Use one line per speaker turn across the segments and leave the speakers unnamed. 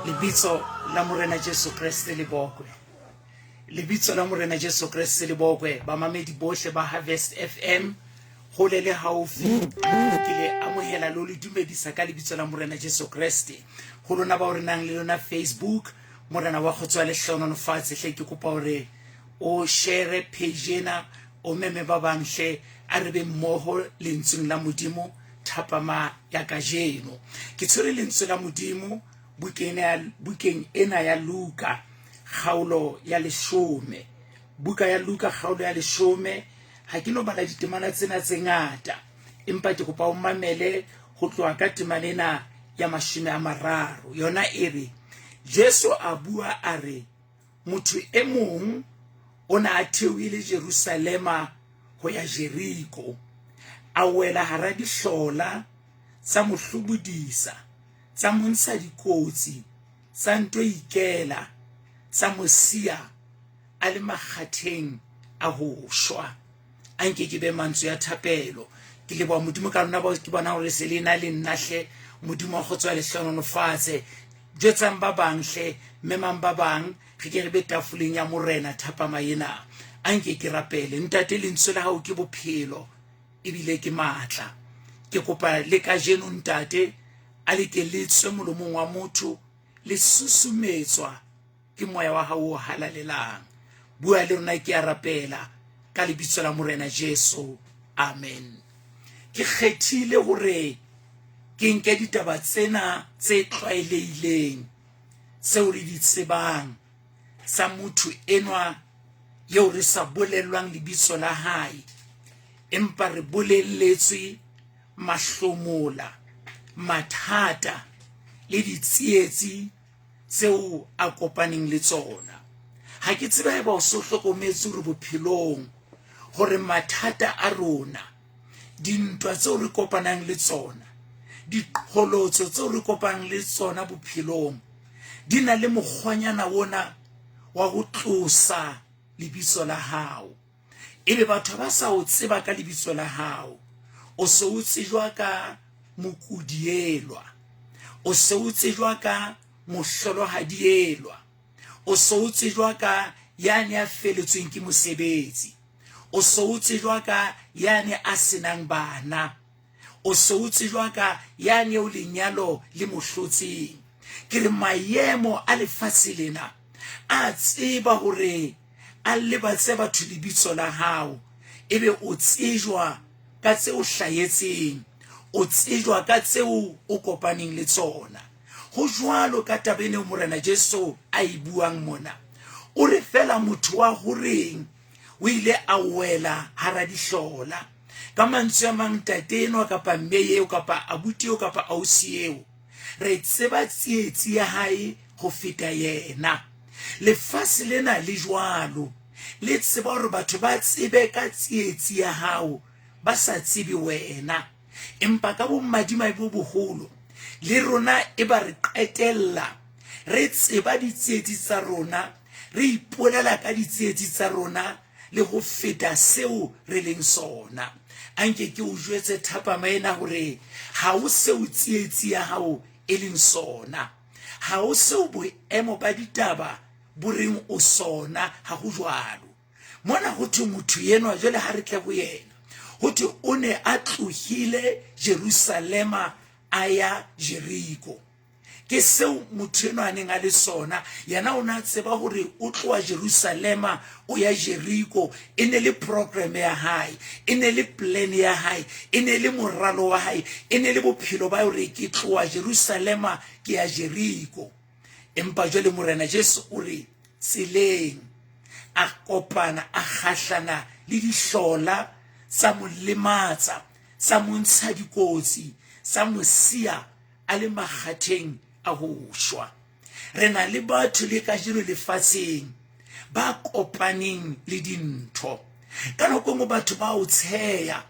Lebitso la Morena Jesu Kriste le bokwe. Lebitso la Morena Jesu Kriste le bokwe. Bamamedi bohle ba Harvest FM hole le haufi ke le amohela le le dumedisa ka lebitso la Morena Jesu Kriste. Ho lona bao re nang le lona Facebook, Morena wa kgotso ya lehlohonolofatse hle ke kopa hore o share page ena o meme ba bang hle a re be mmoho lentsweng la Modimo thapama ya kajeno. Ke tshwere lentswe la Modimo bukeng ena ya Luka kgaolo ya leshome. Buka ya Luka kgaolo ya leshome. Ha ke no bala ditemana tsena tse ngata, empa ke kopa o mamele ho tloha ka temana ena ya 30. Yona e re, Jesu a bua a re, Motho e mong o ne a theohile Jerusalema ho ya Jeriko, a wela hara dihlola tsa mo hlobodisa, tsa mo ntsha dikotsi, tsa nto ikela, tsa mo siya a le makgatheng a ho shwa. A nke ke be mantswe ya thapelo. Ke leboha Modimo ka lona bao ke bona hore se le na le nna hle. Modimo wa kgotso ya le hlohonolofatse. Jwetsang ba bang hle, memang ba bang, re ke re be tafoleng ya Morena thapama ena. A nke ke rapele. Ntate, lentswe la hao ke bophelo ebile ke matla. Ke kopa le kajeno, Ntate, a le ke le tswe molomong wa motho le susumetswa ke moya wa hao o halalelang. Bua le rona ke a rapela ka lebitso la Morena Jesu. Amen. Ke kgethile hore ke nke ditaba tsena tse tlwaelehileng tseo re di tsebang tsa motho enwa eo re sa bolellwang lebitso la hae, empa re bolelletswe mahlomola, mathata le ditsietsi tseo a kopaneng le tsona. Ha ke tsebe haeba o so hlokometse hore bophelong hore mathata a rona, dintwa tseo re kopanang le tsona, diqholotso tseo re kopanang le tsona bophelong di na le mokgwanyana wona wa ho tlosa lebitso la hao. Ebe batho ba sa o tseba ka lebitso la hao, o se o tsejwa ka mokudi elwa, o se o tsejwa ka mohlolohadi elwa, o se o tsejwa ka yane ya feletsweng ke mosebetsi, o se o tsejwa ka yane a senang bana, o se o tsejwa ka yane eo lenyalo le mo hlotseng. Ke re maemo a lefatshe lena a tseba hore a lebatse batho lebitso la hao, ebe o tsejwa ka tse o hlahetseng, o tsejwa ka tseo o kopaneng le tsona. Ho jwalo ka taba ena eo Morena Jesu a e buang mona. O re feela motho wa horeng o ile a wela hara dihlola. Ka mantswe a mang, ntate enwa kapa mme eo kapa abuti eo kapa ausi eo, re tseba tsietsi ya hae ho feta yena. Lefatshe lena le jwalo, le tseba hore batho ba tsebe ka tsietsi ya hao ba sa tsebe wena. Empa ka bomadimabe bo boholo, le rona e ba re qetella re tseba ditsietsi tsa rona, re ipolela ka ditsietsi tsa rona le ho feta seo re leng sona. A nke ke o jwetse thapama ena hore ha o seo tsietsi ya hao e leng sona. Ha o seo boemo ba ditaba bo reng o sona, ha ho jwalo. Mona ho thwe motho enwa, jwale ha re tle ho yena, ho thwe o ne a tlohile Jerusalema a ya Jeriko. Ke seo motho enwa a neng a le sona. Yena o ne a tseba hore o tloha Jerusalema o ya Jeriko. E ne le program ya hae, e ne le plan ya hae, e ne le moralo wa hae, e ne le bophelo ba hore ke tloha Jerusalema ke ya Jeriko. Empa jwale Morena Jesu o re tseleng a kopana a kgahlana le dihlola tsa mo lematsa, tsa mo ntsha dikotsi, tsa mo siya a le makgatheng a ho shwa. Re na le batho le kajeno lefatsheng ba kopaneng le dintho. Ka nako e nngwe batho ba o tsheya,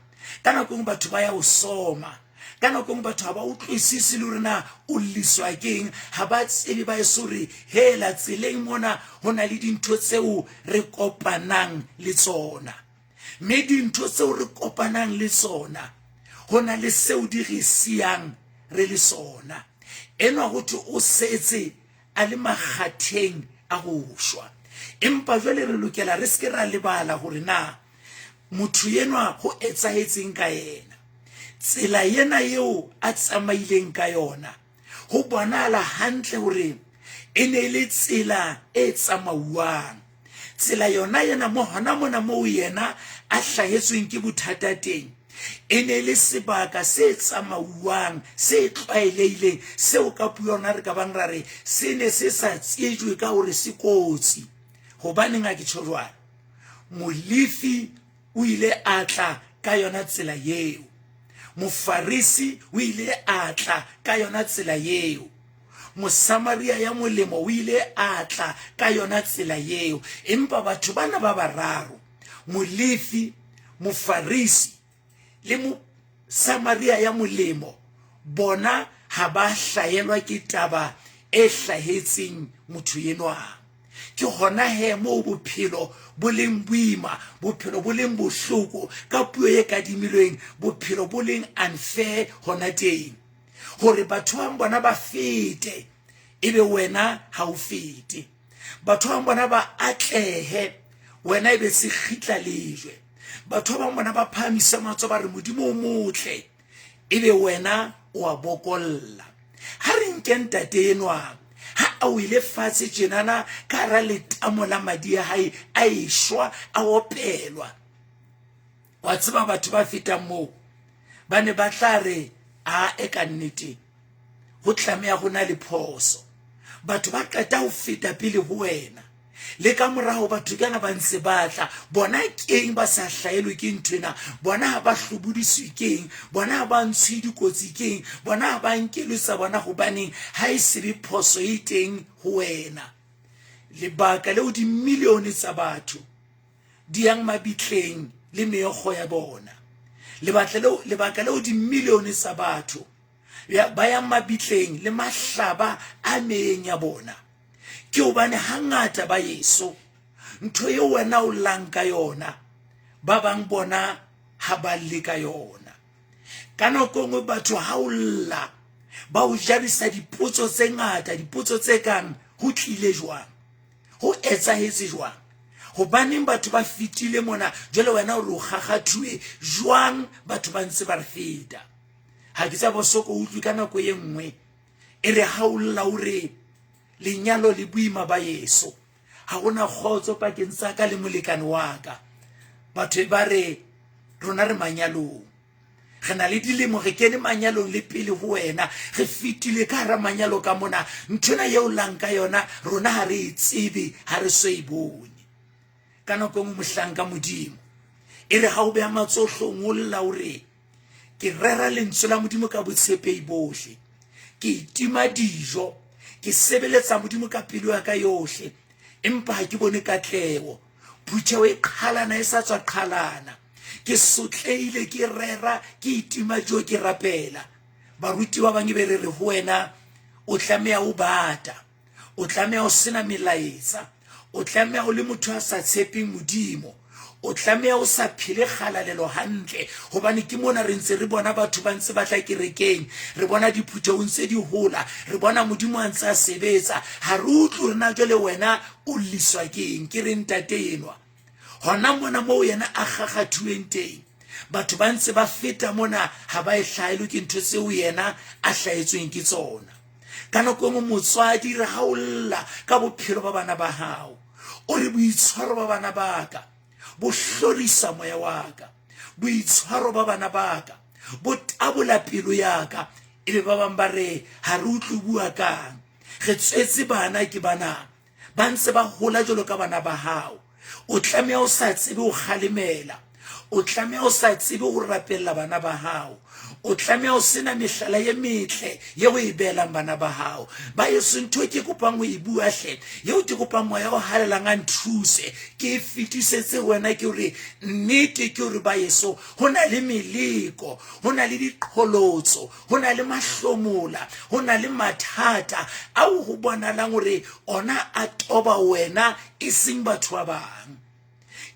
ka nako e nngwe batho ba ya o soma, ka nako e nngwe batho ha ba utlwisise le hore na o lliswa ke eng, ha ba tsebe ba eso re hela tseleng mona ho na le dintho tseo re kopanang le tsona. Mme dintho tseo re kopanang le tsona, ho na le seo di re siyang re le sona. Enwa ho thwe o setse a le makgatheng a go shwa. Empa jwale re lokela re se ke ra lebala gore na motho enwa go etsahetseng ka yena. Tsela yena yeo a tsamaileng ka yona, go bonala hantle gore e ne e le tsela e tsamauwang. Tsela yona yena mo hona mona moo yena a hlahetsweng ke bothata teng, e ne e le sebaka se tsamauwang, se tlwaelehileng, seo ka puo ya rona re ka bang ra re se ne se sa tsejwe ka hore se kotsi. Hobaneng ha ke tjho jwalo? Molefi o ile a tla ka yona tsela yeo. Mofarisi o ile a tla ka yona tsela yeo. Mosamaria ya molemo o ile a tla ka yona tsela yeo. Empa batho bana ba bararo, Molefi, Mofarisi le Mosamaria ya molemo, bona ha ba hlahelwa ke taba e hlahetseng motho enwa. Ke hona he moo bophelo bo leng boima, bophelo bo leng bohloko, ka puo e kadimilweng, bophelo bo leng unfair hona teng. Hore batho bang bona ba fete, ebe wena ha o fete. Batho ba bang bona ba atlehe, wena ebe sekgitla lejwe. Batho ba bang bona ba phahamise matsoho ba re Modimo o motle, ebe wena o a bokolla. Ha re nke ntate enwa ha a wele fatshe tjenana ka hara letamo la madi a hae, a eshwa, a opelwa. Wa tseba batho ba fetang moo ba ne ba tla re a e ka nnete go tlameha go na le phoso. Batho ba qeta ho feta pele ho wena, le ka morago batho kana ba ntse ba tla, bona keng ba sa hlaelwe ke nthwena, bona ha ba hlobodiswe keng, bona ha ba ntshwe dikotsi keng, bona ha ba nkelwe tsa bona hobaneng, ha e sebe phoso e teng ho wena. Lebaka leo dimilione tsa batho di yang mabitleng le meokgo ya bona, lebaka leo dimilione tsa batho ba yang mabitleng le mahlaba a meyeng ya bona, ke hobane hangata ba yeso ntho eo wena o llang ka yona, ba bang bona ha ba lle ka yona. Ka nako e nngwe batho ha o lla ba o jarisa dipotso tse ngata, dipotso tse kang ho tlile jwang, ho etsahetse jwang, hobaneng batho ba fetile mona, jwale wena o re o kgakgathuwe jwang, batho ba ntse ba re feta. Ha ke tsa bosoko utlwe ka nako e nngwe e re ha o lla o re lenyalo le boima ba yeso, ha hona kgotso pakeng tsa ka le molekane wa ka. Batho ba re rona re manyalong, re na le dilemo re kene manyalong le pele ho wena, re fetile ka hara manyalo ka mona, nthwena eo llang ka yona rona ha re e tsebe, ha re so e bone. Ka nako e nngwe mohlanka Modimo e re ha o beha matsohlong o lla o re ke rera lentswe la Modimo ka botshepehi bohle, ke itima dijo, ke sebeletsa Modimo ka pelo ya ka yohle, empa ha ke bone katleho. Phutheho e qhalana e sa tswa qhalana, ke sotlehile, ke rera, ke itima dijo, ke rapela. Barutiwa ba bang e be re re ho wena o tlameha o bata, o tlameha o sena melaetsa, o tlameha o le motho a sa tshepeng Modimo, o tlameha o sa phele kgalalelo hantle, hobane ke mona re ntse re bona batho ba ntse ba tla kerekeng, re bona diphuthehong tse di hola, re bona Modimo a ntse a sebetsa, ha re utlwe hore na jwale wena o lliswa ke eng. Ke re ntate enwa hona mona moo yena a kgakgathuweng teng, batho ba ntse ba feta mona ha ba e hlahelwe ke ntho tseo yena a hlahetsweng ke tsona. Ka nako e nngwe motswadi re ha o lla ka bophelo ba bana ba hao, o re boitshwaro ba bana ba ka bo hlorisa moya wa ka, boitshwaro ba bana ba ka bo tabola pelo ya ka. Ebe ba bang ba re ha re utlwe bua kang, re tswetse bana ke bana ba ntse ba hola jwalo ka bana ba hao. O tlameha o sa tsebe ho kgalemela, o tlameha o sa tsebe ho rapella bana ba hao, o tlameha o sena mehlala ye metle ye o e beelang bana ba hao. Ba yeso, ntho e ke kopang ho e bua hle, yeo ke kopang moya o halalelang a nthuse ke e fetisetse ho wena, ke hore nnete ke hore ba yeso ho na le meleko, ho na le diqholotso, ho na le mahlomola, ho na le mathata ao ho bonalang hore ona a toba wena e seng batho ba bang.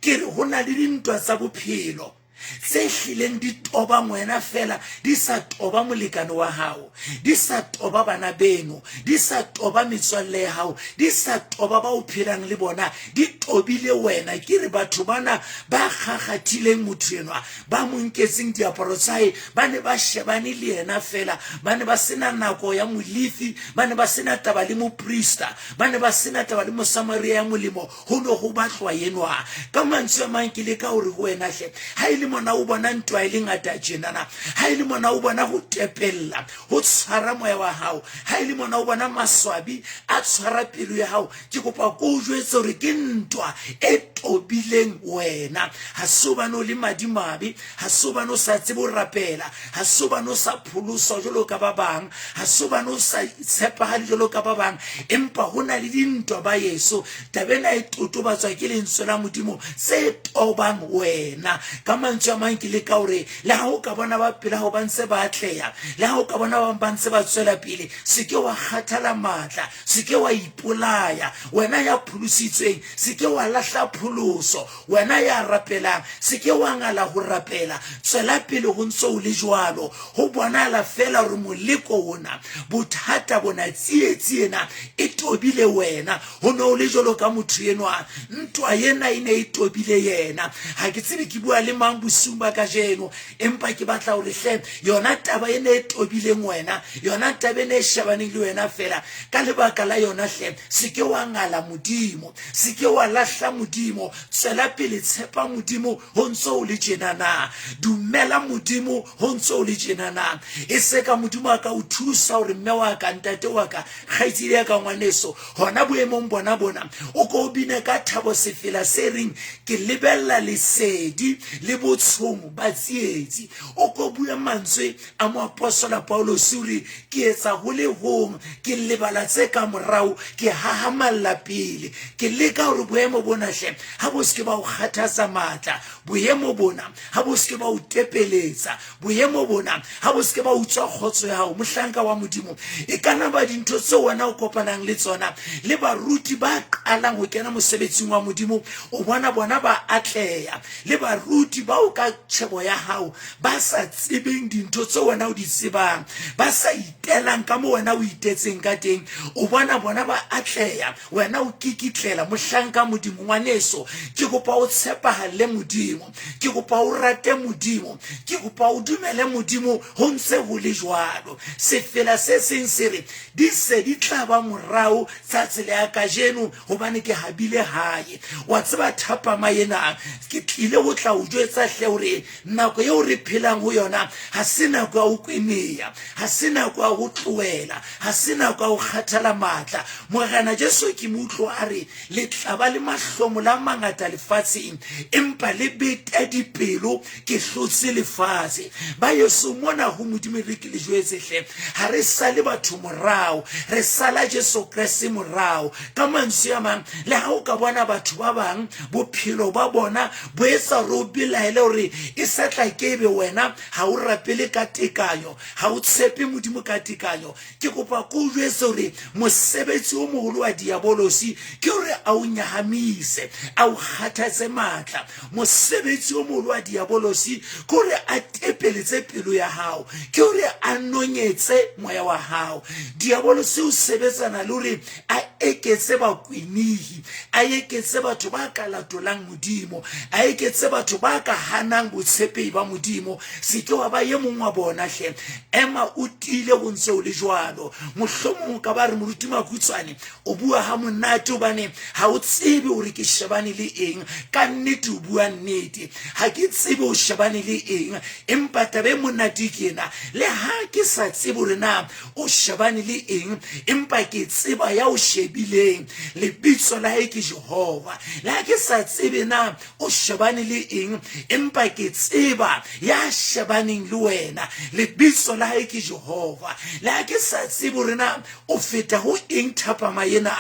Ke re ho na le dintwa tsa bophelo. Tse hlileng di tobang wena feela, di sa toba molekane wa hao, di sa toba bana beno, di sa toba metswalle ya hao, di sa toba ba o phelang le bona, di tobile wena. Ke re batho bana ba kgakgathileng motho enwa, ba mo nketseng diaparo tsa hae, ba ne ba shebane le yena feela. Ba ne ba se na nako ya Molefi, ba ne ba se na taba le moprista, ba ne ba se na taba le Mosamaria ya molemo. Ho no ho batlwa enwa. Ka mantswe a mang ke leka hore ho wena hle, ha e le mona o bona ntwa e le ngata tjenana, ha e le mona o bona ho tepella, ho tshwara moya wa hao, ha e le mona o bona maswabi a tshwara pelo ya hao, ke kopa ko o jwetse hore ke ntwa e tobileng wena. Ha se hobane o le madimabe, ha se hobane o sa tsebe ho rapela, ha se hobane o sa pholoswa jwalo ka ba bang, ha se hobane o sa tshepahale jwalo ka ba bang, empa ho na le dintwa ba yeso. Taba ena e totobatswa ke lentswe la Modimo tse tobang wena. Ka mantswe a mang ke leka hore le ha o ka bona ba pela hao ba ntse ba atleha, le ha o ka bona ba bang ba ntse ba tswela pele, se ke wa kgathala matla, se ke wa ipolaya. Wena ya pholositsweng, se ke wa lahla pholoso. Wena ya rapelang, se ke wa ngala ho rapela. Tswela pele ho ntse o le jwalo. Ho bonahala feela hore moleko ona, bothata bona, tsietsi ena e tobile wena. Ho ne ho le jwalo ka motho enwa. Ntwa ena e ne e tobile yena. Ha ke tsebe ke bua le mang bosiung ba kajeno, empa ke batla hore hle yona taba ena e tobileng wena, yona taba ena e shebaneng le wena feela, ka lebaka la yona hle, se ke wa ngala Modimo. Se ke wa lahla Modimo. Tswela pele, tshepa Modimo ho ntse o le tjena na. Dumela Modimo ho ntse o le tjena na. E se ka Modimo a ka o thusa hore mme wa ka, ntate wa ka, kgaitsedi ya ka, ngwaneso, hona boemong bona bona, o ko o bine ka thabo sefela se reng, Ke lebella lesedi le botshong ba tsietsi. O ko bue mantswe a moapostola Paulose o re, Ke etsa ho le hong, ke lebala tse ka morao, ke hahamalla pele. Ke leka hore boemo bona hle ha bo se ke ba o kgathatsa matla, boemo bona ha bo se ke ba o tepeletsa, boemo bona ha bo se ke ba utswa kgotso ya hao. Mohlanka wa Modimo, e ka na ba dintho tseo wena o kopanang le tsona le baruti ba qalang ho kena mosebetsing wa Modimo, o bona bona ba atleha, le baruti bao ka tjhebo ya hao ba sa tsebeng dintho tseo wena o di tsebang, ba sa itelang ka mo wena o itetseng ka teng, o bona bona ba atleha, wena o kikitlela. Mohlanka Modimo, ngwaneso, ke kopa o tshepahalle Modimo, ke kopa o rate Modimo, ke kopa o dumele Modimo ho ntse ho le jwalo. Sefela se seng se re, Di se di tla ba morao tsa tsela ya kajeno, hobane ke habile hae. Wa tseba thapama ena, ke tlile ho tla o jwetsa hle hore Nako eo re phelang ho yona ga se nako ya go kweneya, ga se nako ya go tloela, ga se nako ya go kgathala maatla. Morena Jesu ke mo utlwa a re, Le tla ba le mahlomola a mangata lefatsheng, empa le bete dipelo, ke hlotse lefatshe. Ba yeso mona ho Modimo, e re ke le jwetse hle, ga re sale batho morao, re sala Jesu Kreste morao. Ka mantswe a mang, le ga o ka bona batho ba bang bophelo ba bona bo etsa gore o belaele gore e sa tla ke ebe wena ga o rapele ka tekanyo, ga o tshepe Modimo ka tekanyo. Ke kopa ko o jwetse gore mosebetsi o mogolo wa diabolosi ke gore a o nyahamise, a o kgathatse matla. Mosebetsi o mogolo wa diabolosi ke gore a tepeletse pelo ya gago, ke gore a nonyetse moya wa gago. Diabolosi o sebetsana le gore a eketse bakwenihi, a eketse batho ba ka latolang Modimo, a eketse batho ba ka hanang botshepehi ba Modimo. Se ke wa ba ye mong wa bona hle. Ema o tiile ho ntse o le jwalo. Mohlomong o ka ba re, Moruti Makhutshwane, o bua ha monate hobane ha o tsebe hore ke shebane le eng. Ka nnete o bua nnete. Ha ke tsebe o shebane le eng, empa taba e monate ke ena, le ha ke sa tsebe hore na O shebane le eng, empa ke tseba ya o shebileng. Lebitso la hae ke Jehova. Le ha ke sa tsebe na o shebane le eng, empa ke tseba ya shebaneng le wena. Lebitso la hae ke Jehova. Le ha ke sa tsebe hore na o feta ho eng thapama ena,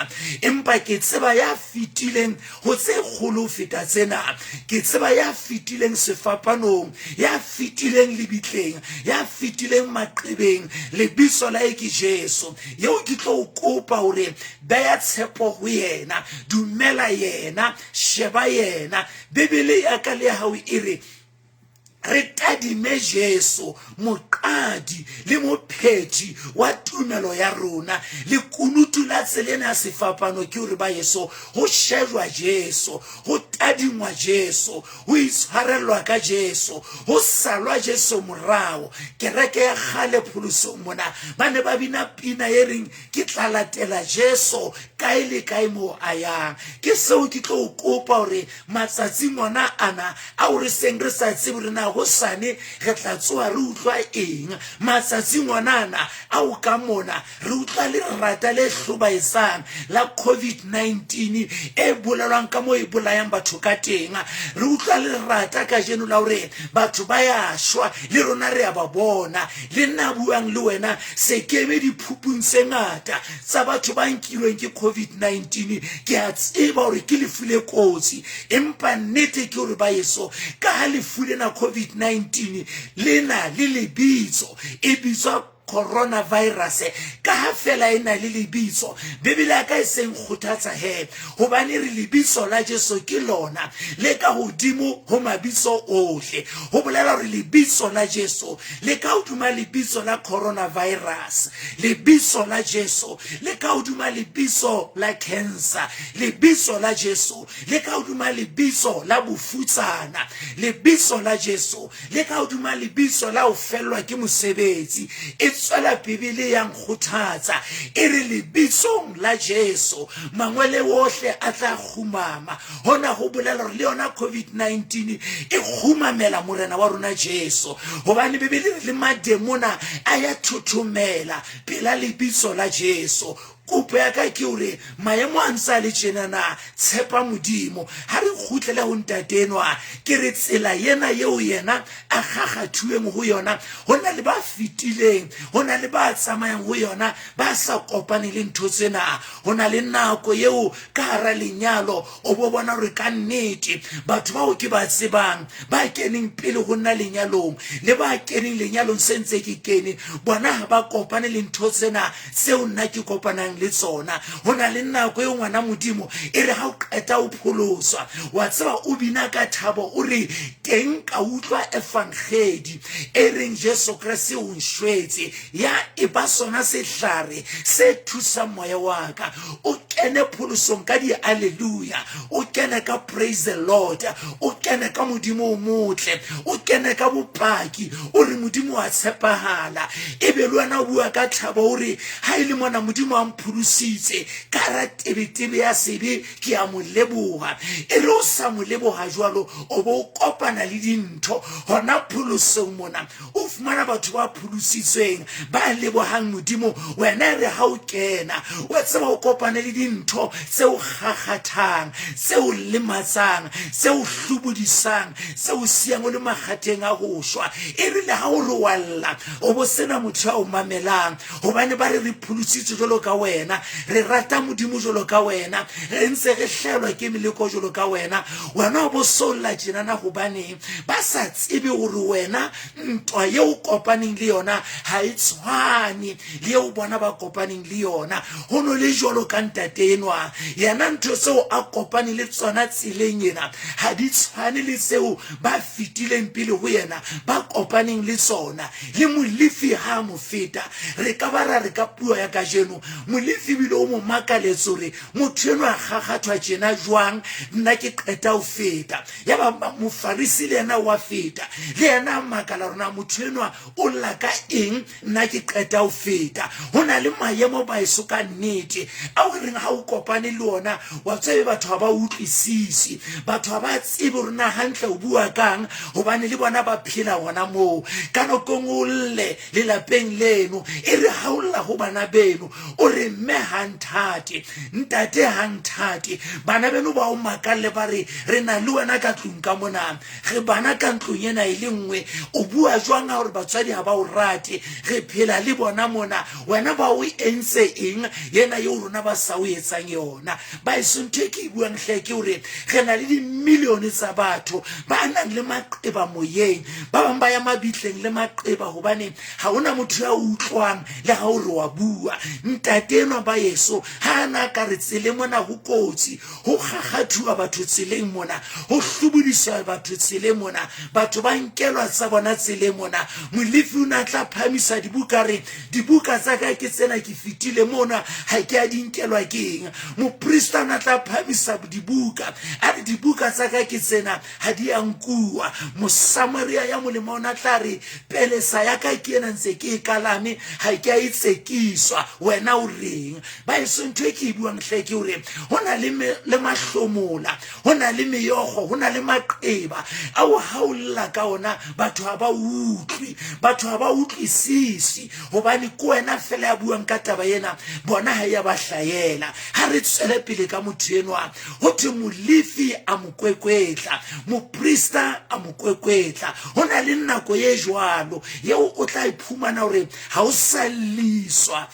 empa ke tseba ya fetileng ho tse kgolo ho feta tsena. Ke tseba ya fetileng sefapanong, ya fetileng lebitleng, ya fetileng maqebeng. Lebitso la hae ke Jesu. Yeo ke tlo o kopa hore beya tshepo ho yena, dumela yena, sheba yena. Bibele ya ka le ya hao e re, Re tadime Jesu, moqadi le mophethi wa tumelo ya rona. Lekunutu la tsela ena ya sefapano ke hore baheso, ho shejwa Jesu, ho tadingwa Jesu, ho itshwarellwa ka Jesu, ho salwa Jesu morao. Kereke ya kgale pholosong mona ba ne ba bina pina e reng, Ke tla latela Jesu kae le kae moo a yang. Ke seo ke tlo o kopa hore Matsatsing ona ana ao re seng re sa tsebe hore na hosane re tla tsoha re utlwa eng, matsatsing ona ana ao ka mona re utlwa lerata le hlobaetsang la COVID-19 e bolelwang ka moo e bolayang batho ka teng. Re utlwa lerata kajeno la hore batho ba ya shwa, le rona re a ba bona. Le nna buang le wena se ke eme diphupung tse ngata tsa batho ba nkilweng ke COVID-19. Ke a tseba hore ke lefu le kotsi, empa nnete ke hore baeso, ka ha lefu lena COVID-19 le na le lebitso, e bitswa coronavirus, ka ha fela e na le lebitso, Bibele ya ka e se nkgothatsa he, hobane re lebitso la Jesu ke lona le ka hodimo ho mabitso ohle. Ho bolela hore lebitso la Jesu le ka hodima lebitso la coronavirus, lebitso la Jesu le ka hodima lebitso la cancer, lebitso la Jesu le ka hodima lebitso la bofutsana, lebitso la Jesu le ka hodima lebitso la ho fellwa ke mosebetsi. E tswela Bibele ya nkgothatsa e re lebitsong la Jesu mangwele wohle a tla kgumama. Hona ho bolela hore le yona COVID-19 e kgumamela Morena wa rona Jesu, hobane Bibele e re le mademona a ya thothomela pela lebitso la Jesu. Kopo ya ka ke hore maemo a ntse a le tjena na, tshepa Modimo. Ha re kgutlele ho ntate enwa, ke re tsela ena eo yena a kgakgathuweng ho yona, ho na le ba fetileng, ho na le ba tsamayang ho yona ba sa kopane le ntho tsena. Ho na le nako eo ka hara lenyalo o bo bona hore ka nnete batho bao ke ba tsebang ba keneng pele ho nna lenyalong le ba keneng lenyalong se ntse ke kene, bona ha ba kopane le ntho tsena tseo nna ke kopanang le tsona. Ho na le nako eo ngwana Modimo e re ha o qeta o pholoswa, wa tseba o bina ka thabo o re, Teng ka utlwa efangedi e reng Jesu Kreste o nshwetse, ya eba sona sehlare se thusang moya wa ka. O kene pholosong ka di-alleluia, o kene ka praise the Lord, o kene ka Modimo o motle, o kene ka bopaki, o re Modimo wa tshepahala. E be le wena o bua ka thabo o re, ha e le mona Modimo a mpholositse ka hara tebetebe ya sebe, ke a mo leboha. E re o sa mo leboha jwalo, o bo o kopana le dintho hona pholosong mona. O fumana batho ba pholositsweng ba lebohang Modimo. Wena e re ha o kena, wa tseba o kopane le dintho tse o kgakgathang, tse o lematsang, tse o hlobodisang, tse o siyang o le makgatheng a ho shwa. E re le ha o re wa lla, o bo sena motho ya o mamelang, gobane ba re re pholositswe jwalo ka wena, re rata Modimo jwalo ka wena, re ntse re hlaelwa ke meleko jwalo ka wena. Wena o bo solla tjenana gobaneng? Ba sa tsebe gore wena ntwa ye o kopaneng le yona ga e tshwane le yeo bona ba kopaneng le yona. Go no le jwalo ka ntate enwa, yena ntho tseo a kopaneng le tsona tseleng ena ga di tshwane le tseo ba fetileng pele go yena ba kopaneng le tsona. Le Molefi ha a mo feta, re ka ba ra re ka puo ya kajeno, Molefi ebile o mo makaletse gore motho enwa a kgakgathwa tjena jwang, nna ke qeta ho feta. Ya ba Mofarisi le yena wa feta, le yena a makala gore na motho enwa o lla ka eng, nna ke qeta ho feta. Ho na le maemo baeso ka nnete ao e reng ha o kopane le ona wa tsebe batho ha ba utlwisise, batho ha ba tsebe gore na hantle o bua kang, gobane le bona ba phela gona moo. Ka nako nngwe o lle lelapeng leno, e re ha o lla ho bana beno o re mme ha nthate, ntate ha nthate, bana beno ba o makalle ba re re na le wena ka tlung ka mona, re bana ka ntlong ena e le nngwe, o bua jwang ha gore batswadi ha ba o rate, re phela le bona mona, wena ba o entse eng yena eo rona ba sa o etsang yona? Baeso, ntho e ke e buang hle ke gore re na le dimilione tsa batho ba nang le maqeba moyeng, ba bang ba ya mabitleng le maqeba gobane ga ona motho ya utlwang le ga o re wa bua. Ntate enwa ba yeso ha a na ka re tseleng mona ho kotsi, ho kgakgathuwa batho tseleng mona, ho hlobodiswa batho tseleng mona, batho ba nkelwa tsa bona tseleng mona. Molefi o ne a tla phahamisa dibuka a re, Dibuka tsa ka ke tsena, ke fetile mona, ha ke a di nkelwa ke eng? Moprista o ne a tla phahamisa dibuka a re, Dibuka tsa ka ke tsena, ha di a nkuwa. Mosamaria ya molemo o ne a tla re, Pelesa ya ka ke ena, ntse ke e kalame, ha ke a e tsekiswa, wena o reng? Baheso, ntho e ke e buang hle ke hore ho na le, le mahlomola, ho na le meokgo, ho na le maqeba ao ha o lla ka ona batho ha ba utlwe, batho ha ba utlwisise, hobane ke wena fela ya buang ka taba ena, bona ha e ya ba hlahela. Ha re tswele pele ka motho enwa, ho thwe Molefi a mo kwekwetla, moprista a mo kwekwetla. Ho na le nako e jwalo yeo o tla iphumana hore ha o sa lliswa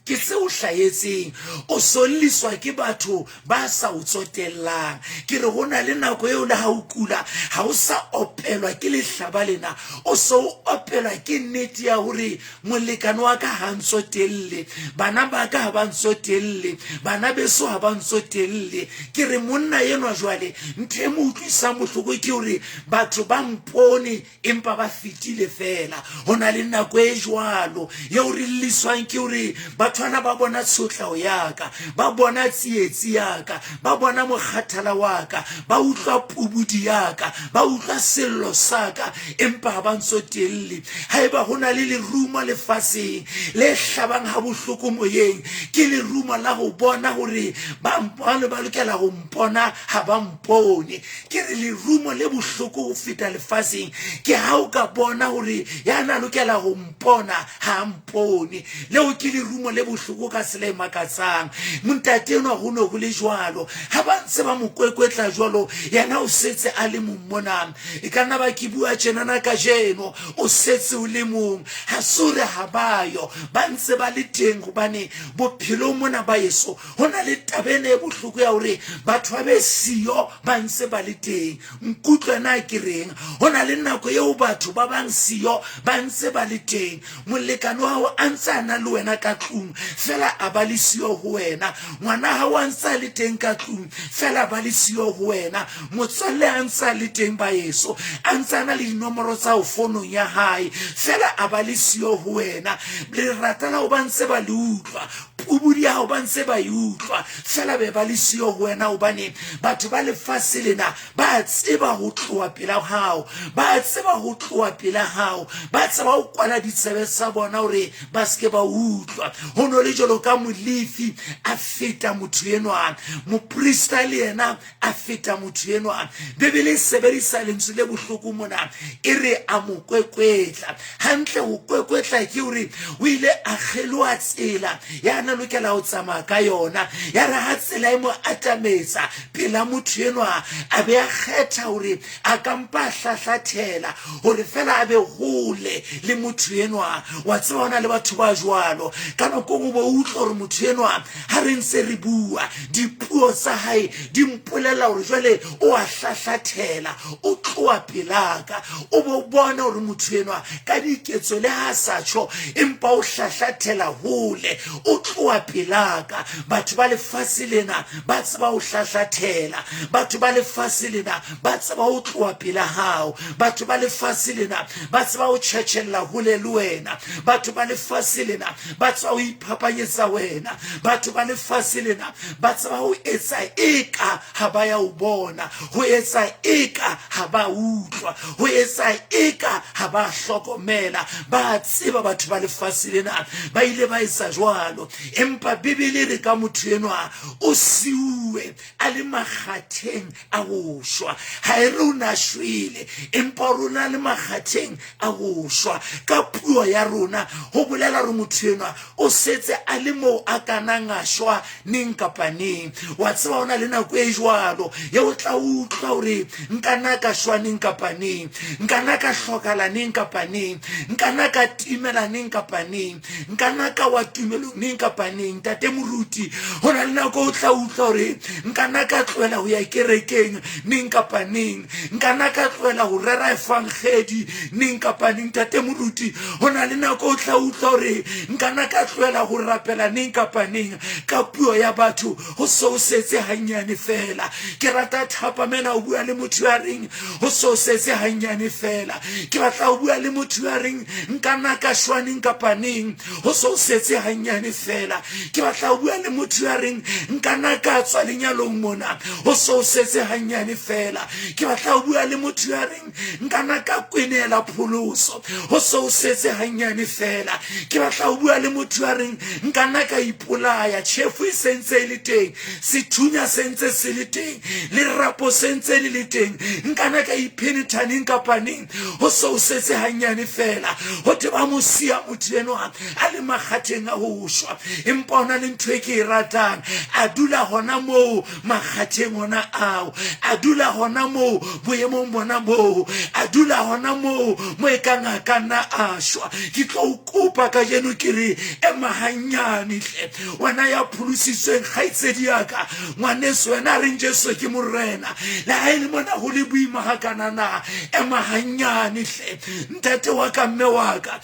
ke se o hlahetseng, o solliswa ke batho ba sa o tsotellang. Ke re ho na le nako eo le ha o kula ha o sa opelwa ke lehlaba lena, o se o opelwa ke nnete ya hore molekane wa ka ha ntsotelle, bana ba ka ha ba ntsotelle, bana beso ha ba ntsotelle. Ke re monna enwa jwale ntho e mo utlwisang bohloko ke hore batho ba mpone Empa ba fetile feela. Ho na le nako e jwalo yeo re lliswang ke hore bathwana ba bona tshotleho ya ka, ba bona tsietsi ya ka, ba bona mokgathala wa ka, ba utlwa pubudi ya ka, ba utlwa sello sa ka, empa ha ba ntsotelle. Haeba ho na le lerumo lefatsheng le hlabang habohloko moyeng, ke lerumo la ho bona hore ba ba lokela ho mpona ha ba mpone. Ke re lerumo le bohloko ho feta lefaseng ke ha o ka bona hore ya na lokela ho mpona ha a mpone. Leo ke lerumo le bohloko ka tsela e makatsang. Montate enwa ho ne ho le jwalo. Ha ba ntse ba mo kwekwetla jwalo, yena o setse a le mong mona. E ka nna ba ke bua tjenana kajeno, o setse o le mong. Ha se hore ha ba yo, ba ntse ba le teng hobane bophelong mona ba eso Ho na le taba ena e bohloko ya hore batho ba be siyo ba ntse ba le teng. Nkutlwe na ke reng? Ho na le nako eo batho ba bang siyo ba ntse ba le teng. Molekane wa hao a ntse a na le wena ka tlung, fela a ba le siyo ho wena. Ngwana hao a ntse a le teng ka tlung, fela a ba le siyo ho wena. Motswalle a ntse a le teng baeso, a ntse a na le dinomoro tsa hao fonong ya hae, fela a ba le siyo ho wena. Lerata la hao ba ntse ba le utlwa. Pubudi ya hao ba ntse ba e utlwa, fela be ba le siyo ho wena, hobane batho ba lefase lena ba tseba ho tloha pela hao, ba tseba ho tloha pela hao, ba tseba ho kwala ditsebe tsa bona hore ba se ke ba utlwa. Ho no le jwalo ka Molefi a feta motho enwa, moprista le yena a feta motho enwa. Bibele e sebedisa lentswe le bohloko mona, e re a mo kwekwetla. Hantle ho kwekwetla ke hore o ile a kgeloha tsela ya na lokela ho tsamaya ka yona. Ya re ha tsela e mo atametsa pela motho enwa, a be a kgetha hore a ka mpa a hlahlathela hore fela a be hole le motho enwa. Wa tseba ho na le batho ba jwalo. Ka nako nngwe o bo utlwa hore motho enwa ha re ntse re bua, dipuo tsa hae di mpolela hore jwale o a hlahlathela, o tloha pelaka. O bo bone hore motho enwa ka diketso le ha a sa tjho, empa o hlahlathela hole, o tloha pelaka. Batho ba lefatshe lena ba tseba ho hlahlathela. Batho ba lefatshe lena ba tseba ho tloha pela hao. Batho ba lefatshe lena ba tseba ho tjhetjhella hole le wena. Batho ba lefatshe lena ba tseba ho iphapanyetsa wena. Batho ba lefatshe lena ba tseba ho etsa eka ha ba ya o bona, ho etsa eka ha ba utlwa, ho etsa eka ha ba hlokomela. Ba tseba batho ba lefatshe lena ba ile ba etsa jwalo. Empa Bibele e re ka motho enwa o siuwe a le makgatheng a go shwa. Ga e re o ne a shwele, empa o re o ne a le makgatheng a go shwa. Ka puo ya rona go bolela gore motho enwa o setse a le moo a kanang a shwa neng kapa neng. Wa tseba, go na le nako e jwalo ye o tla utlwa gore nka na ka shwa neng kapa neng, nka na ka hlokala neng kapa neng, nka na ka timela neng kapa neng, nka na ka wa tumelong neng kapa. kapa neng. Ntate moruti, go na le nako o tla utlwa gore nka nna ka tlohela go ya kerekeng neng kapa neng, nka nna ka tlohela go rera efangedi neng kapa neng. Ntate moruti, go na le nako o tla utlwa gore nka nna ka tlohela go rapela neng kapa neng. Ka puo ya batho, go so setse gannyane fela. Ke rata thapamena o bua le motho ya reng go so setse gannyane fela. Ke batla go bua le motho ya reng nka nna ka shwa neng kapa neng, go so setse gannyane fela. Ke batla go bua le motho ya reng nka nna ka tswa lenyalong mona, go so setse gannyane fela. Ke batla go bua le motho ya reng nka nna ka kwenela pholoso, go so setse gannyane fela. Ke batla go bua le motho ya reng nka nna ka ipolaya, tšhefu e sentse e le teng, sethunya sentse se le teng, lerapo sentse le le teng, nka nna ka iphenetha neng kapa neng, go so setse gannyane fela. Go te ba mo sia motho enwa a le makgatheng a go shwa, empa o na le ntho e ke e ratang, a dula gona moo makgatheng ona ao, a dula gona moo boemong bona boo, a dula gona moo mo e kang a ka nna a shwa. Ke tlo o kopa kajeno ke re, ema gannyane hle, wena ya pholositsweng, kgaitsedi ya ka, ngwaneso, wena a reng Jesu ke Morena, le ga e le mona go le boima gakana na, ema gannyane hle, ntate wa ka, mme wa ka.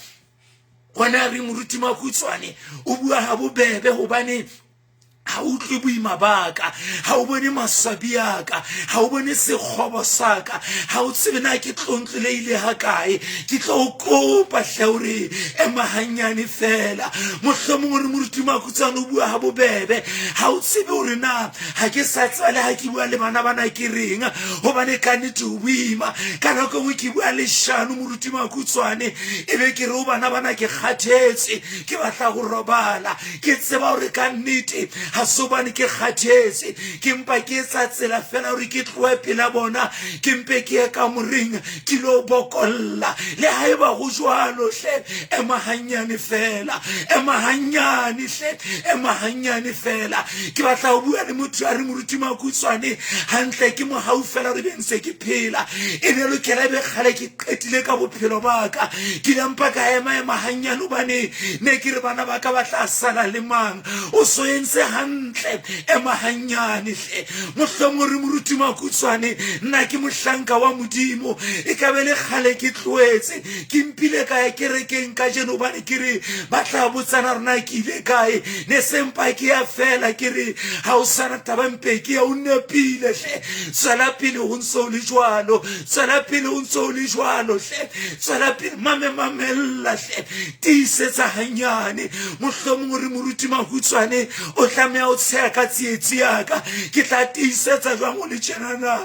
Gona a re moruti Makhutshwane o bua ga bobebe gobane ga o utlwe boima ba ka, ga o bone maswabi a ka, ga o bone sekgobo sa ka, ga o tsebe na ke tlontloleile ga kae. Ke tlo o kopa hle gore ema gannyane fela. Mohlomongwe gore moruti Makhutshwane o bua ga bobebe, ga o tsebe gore na ga ke sa tseba le ga ke bua le bana bana ke reng, gobane ka nnete o boima. Ka nako engwe ke bua leshano moruti Makhutshwane, e be ke re o bana bana ke kgathetse, ke batla go robala. Ke tseba gore ka nnete ga se gobane ke kgathetse, ke mpa ke etsa tsela fela gore ke tloe pela bona, ke mpe ke ye kamoreng ke lo bokolla. Le ga e ba go jwalo hle, ema gannyane fela, ema gannyane hle, ema gannyane fela. Ke batla go bua le motho a re moruti Makhutshwane hantle ke mogau fela gore be ntse ke phela, e ne lokela e be kgale ke qetile ka bophelo ba ka. Ke ile mpa ka ema ema gannyane gobane ne ke re bana ba ka ba tla sala le mang. O so entse hantle, ema gannyane hle. Mohlomongwe re moruti Makhutshwane, nna ke mohlanka wa Modimo, e ka be le kgale ke tloetse, ke mpile ka ya kerekeng kajeno gobane ke re ba tla botsana rona ke ile kae, ne se mpa ke ya fela ke re ga o sana taba mpe ke ya. O nepile hle, tswela pele go ntse o le jwalo, tswela pele o ntse o le jwalo hle, tswela pele, mame mamella hle, tiisetsa gannyane. Mohlomongwe re moruti Makhutshwane o tlameha o tsheya ka tsietsi ya ka, ke tla tiisetsa jwang o le tjena na,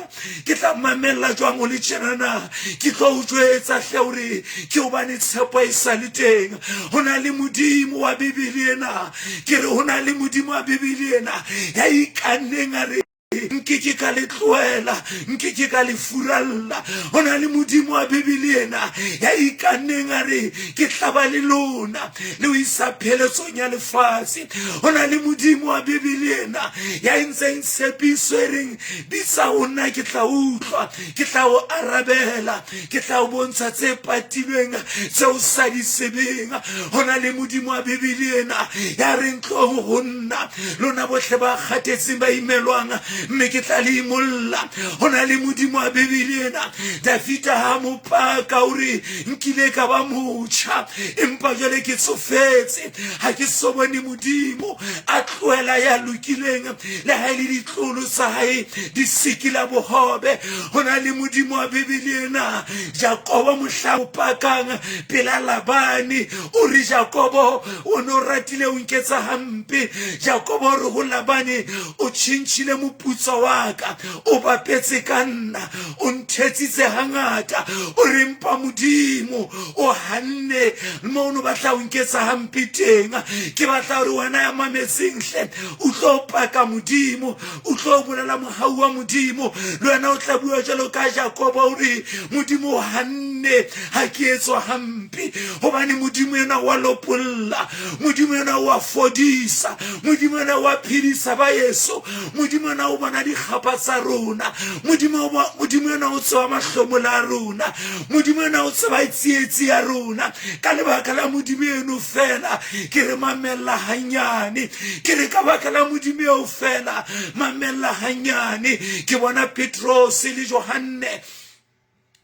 ke tla mamella jwang o le tjena na. Ke tlo o jwetsa hle gore ke gobane tshepo e sa le teng. Go na le Modimo wa Bibele ena, ke re go na le Modimo wa Bibele ena ya ikanneng a re nke ke ka le tlohela, nke ke ka le furalla. Go na le Modimo wa Bibele ena ya ikanneng a re ke tla ba le lona le ho isa pheletsong ya lefatshe. Go na le Modimo wa Bibele ena ya entseng tshepiso e reng bitsa ho nna ke tla utlwa, ke tla o arabela, ke tla o bontsha tse patilweng tse o sa di tsebeng. Go na le Modimo wa Bibele ena ya reng tlong go nna lona bohle ba kgathetseng ba imelwang, mme ke tla le imolla. Go na le Modimo wa Bibele ena, Dafita ha mo paka o re nkile ka ba motjha empa jwale ke tsofetse, ha ke so bone Modimo a tlohela ya lokileng, le ha e le ditlolo tsa hae di sikila bohobe. Go na le Modimo wa Bibele ena, Jakobo mohla o pakang pela Labane o re Jakobo o ne o ratile o nketsa hampe. Jakobo o re ho Labane o tjhentjhile moputso wa ka, o bapetse ka nna, o nthetsitse hangata, o re mpa Modimo o hanne mo o ne o batla o nketsa hampe teng. Ke batla gore wena ya mametseng hle o tlo paka Modimo, o tlo bolela mohau wa Modimo, le wena o tla bua jalo ka Jakobo o re Modimo o hanne ha ke etswa hampe, gobane Modimo ena wa lopolla, Modimo ena wa fodisa, Modimo ena wa phedisa ba yeso, Modimo ena o bona dikgapa tsa rona. Modimo, Modimo enwa o tseba mahlomola a rona. Modimo enwa o tseba tsietsi ya rona. Ka lebaka la Modimo eno fela, ke re mamella hanyane. Ke re ka baka la Modimo eo fela, mamella hanyane. Ke bona Petrose le Johanne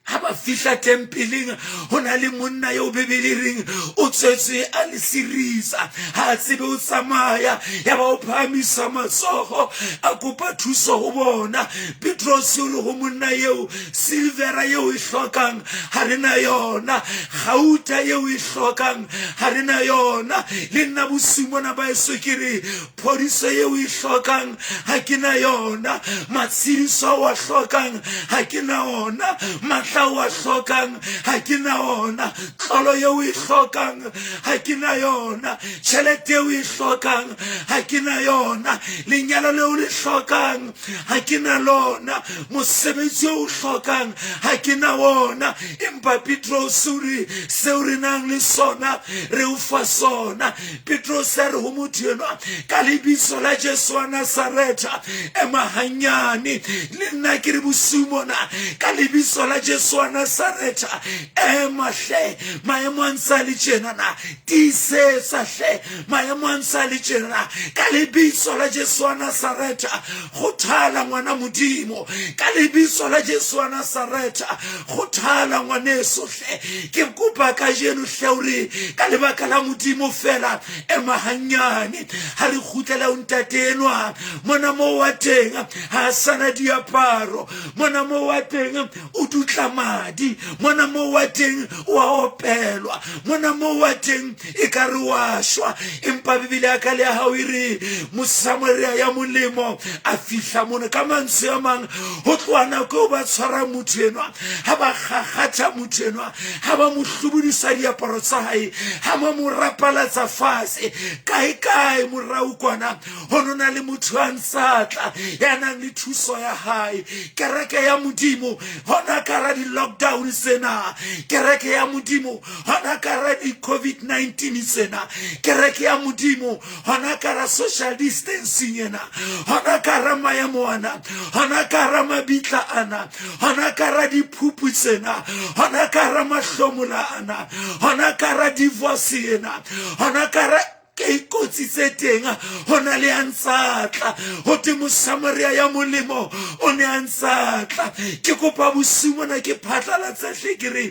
Ha ba fihla tempeleng, ho na le monna eo Bibele e reng o tswetswe a le seritsa, ha a tsebe ho tsamaya. Ya ba o phahamisa matsoho a kopa thuso ho bona. Petrose o re ho monna eo, Silvera eo e hlokang ha re na yona, gauta eo e hlokang ha re na yona. Le nna bosiu mona baeso ke re Phodiso ye o e hlokang ga ke na yona, matshediso a o a hlokang ga ke na ona, matla o a hlokang ga ke na ona, tlolo ye o e hlokang ga ke na yona, tšhelete ye o e hlokang ga ke na yona, lenyalo le o le hlokang ga ke na lona, mosebetsi o o hlokang ga ke na wona. Empa Petrose o re, Seo re nang le sona re o fa sona. Petrose a re ho motho enwa, Ka lebitso la Jesu wa Nasaretha, ema hanyane. Le nna ke re bosiu mona, ka lebitso la Jesu wa Nasaretha, ema hle. Maemo a ntse a le tjenana, tiisetsa hle. Maemo a ntse a le tjenana, ka lebitso la Jesu wa Nasaretha, kgothala ngwana Modimo. Ka lebitso la Jesu wa Nasaretha, Kgothala ngwaneso hle, ke kopa kajeno hle ore ka lebaka la Modimo fela ema hanyane. Ha re kgutlela ho ntate enwa mona moo wa teng ha a sana diaparo, mona moo wa teng o dutla madi, mona moo wa teng o a opelwa, mona moo wa teng e ka re wa shwa. Empa Bibele ya ka le ya hao e re Mosamaria ya molemo a fihla mona. Ka mantswe a mang, ho tloha nako eo ba tshwarang motho enwa, ha ba kgakgatha motho enwa, ha ba mo hlobodisa diaparo tsa hae, ha ba mo rapalatsa fatshe, kae kae morao kwana ho no na le motho a ntsa tla ya nang le thuso ya hae. Kereke ya Modimo hona ka hara di-lockdown tsena, kereke ya Modimo hona ka hara di-COVID-19 tsena, kereke ya Modimo hona ka hara social distancing ena, hona ka hara maemo ana, hona ka hara mabitla ana, hona ka hara diphupu tsena, hona ka hara mahlomola ana, hona ka hara divorce ena, hona ka hara Ke kotsi tse teng, ho na le a ntsa tla. Ho thwe Mosamaria ya molemo o ne a ntsa tla. Ke kopa bosiu mona ke phatlalatse hle ke re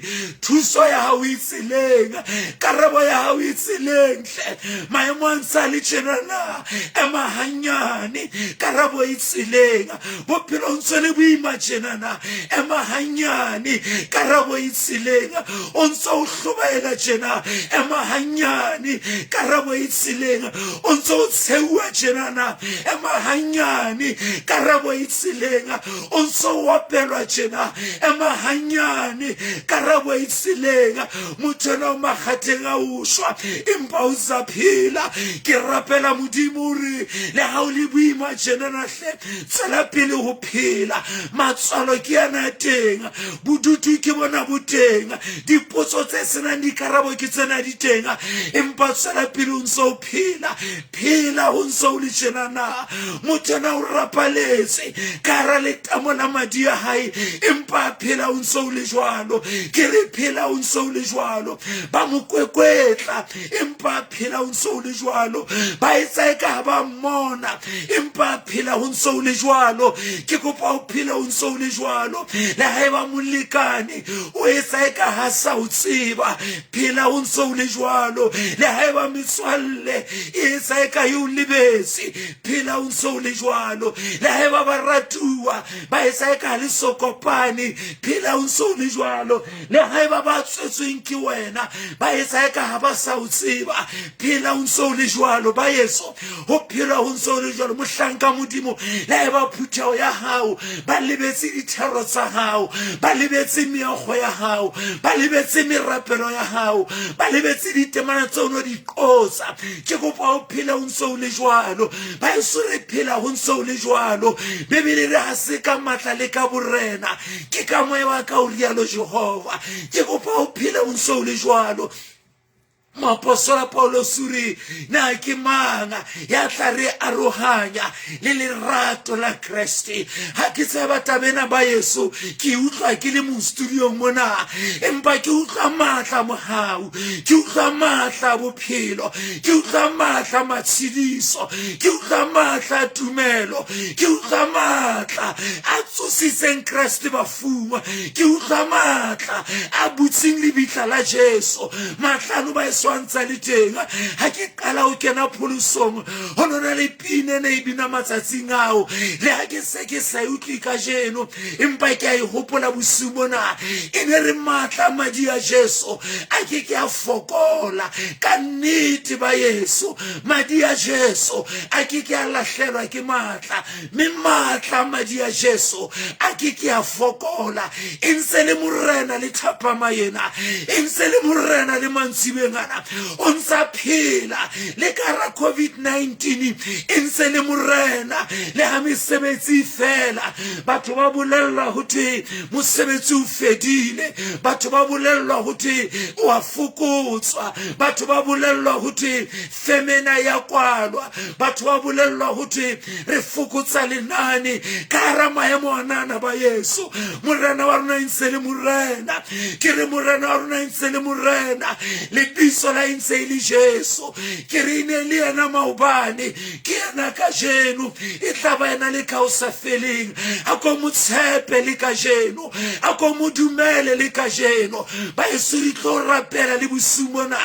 thuso ya hao e tseleng, karabo ya hao e tseleng hle. Maemo a ntsa le tjena na, ema hanyane, karabo e tseleng. Bophelo ntse le boima tjena na, ema hanyane, karabo e tseleng. O ntse o hlobaela tjena, ema hanyane, karabo e tseleng. O ntse o tsheuwa tjena na, ema hanyane, karabo e tseleng. O ntse o opelwa tjena, ema hanyane, karabo e tseleng. Motho enwa o makgatheng a o shwa, empa o sa phela. Ke rapela Modimo hore le ha o le boima tjena na hle, tswela pele ho phela. Matswalo ke ana a teng, bodutu ke bona bo teng, dipotso tse senang dikarabo ke tsena di teng, empa tswela pele o ntse o phela. Phela o ntse o le tjena na. Motho ena o rapaletse ka hara letamo la madi a hae, empa phela o ntse o le jwalo. Ke re phela o ntse o le jwalo. Ba mo kwekwetla, empa phela o ntse o le jwalo. Ba etsa eka ha ba mmona, empa phela ho ntse o le jwalo. Ke kopa o phele o ntse o le jwalo. Le haeba molekane o etsa eka ha sa o tseba, phela o ntse o le jwalo. Le haeba metswalle e etsa eka e o lebetse, phela o ntse o le jwalo. Le haeba baratuwa ba etsa eka ha le so kopane, phela o ntse o le jwalo. Le haeba ba tswetsweng ke wena ba etsa eka ha ba sa o tseba, phela o ntse o le jwalo. Ba eso ho phela ho ntse o le jwalo, mohlanka Modimo. Le haeba phutheho ya hao ba lebetse dithero tsa hao, ba lebetse meokgo ya hao, ba lebetse merapelo ya hao, ba lebetse ditemana tse o no di qotsa, ke kopa o phele o ntse o le jwalo. Ba eso re phela ho ntse o le jwalo. Bibele re ha se ka matla le ka borena, ke ka moya wa ka, o rialo Jehova. Ke kopa o phele o ntse o le jwalo. Moapostola Paulose o re, Na ke mang ya tla re arohanya le lerato la Kreste? Ha ke tseba taba ena ba yeso, ke utlwa ke le mong studiong mona, empa ke utlwa matla a mohau, ke utlwa matla a bophelo, ke utlwa matla a matshediso, ke utlwa matla a tumelo, ke utlwa matla a tsositseng Kreste bafung, ke utlwa matla a butseng lebitla la Jesu. Matlano ba e swantsa le teng. Ha ke qala ho kena pholosong, ho no na le pina e ne e bina matsatsing ao. Le ha ke se ke sa e utlwe kajeno, empa ke a e hopola bosiu bona. E ne re matla a madi a Jesu a ke ke a fokola. Ka nnete ba yeso, madi a Jesu a ke ke a lahlelwa ke matla. Mme maatla a madi a Jesu a ke ke a fokola. E ntse le Morena le thapama ena, e ntse le Morena le mantsibeng ana, o ntse a phela le ka ra COVID-19, e ntse le Morena le ha mesebetsi e fela. Batho ba bolellwa ho thwe mosebetsi o fedile, batho ba bolellwa ho thwe o a fokotswa, batho ba bolellwa ho thwe femena ya kwalwa, batho ba bolellwa ho thwe re fokotsa lenane ka hara maemo a nana ba yeso. Morena wa rona e ntse le Morena, ke re Morena wa rona e ntse le Morena, lebitso la e ntse e le Jesu. Ke re e ne le yena maobane, ke yena kajeno, e tla ba yena le ka ho sa feleng. A ko mo tshepe le kajeno, a ko mo dumele le kajeno. Ba eso re tlo rapela le bosiu mona.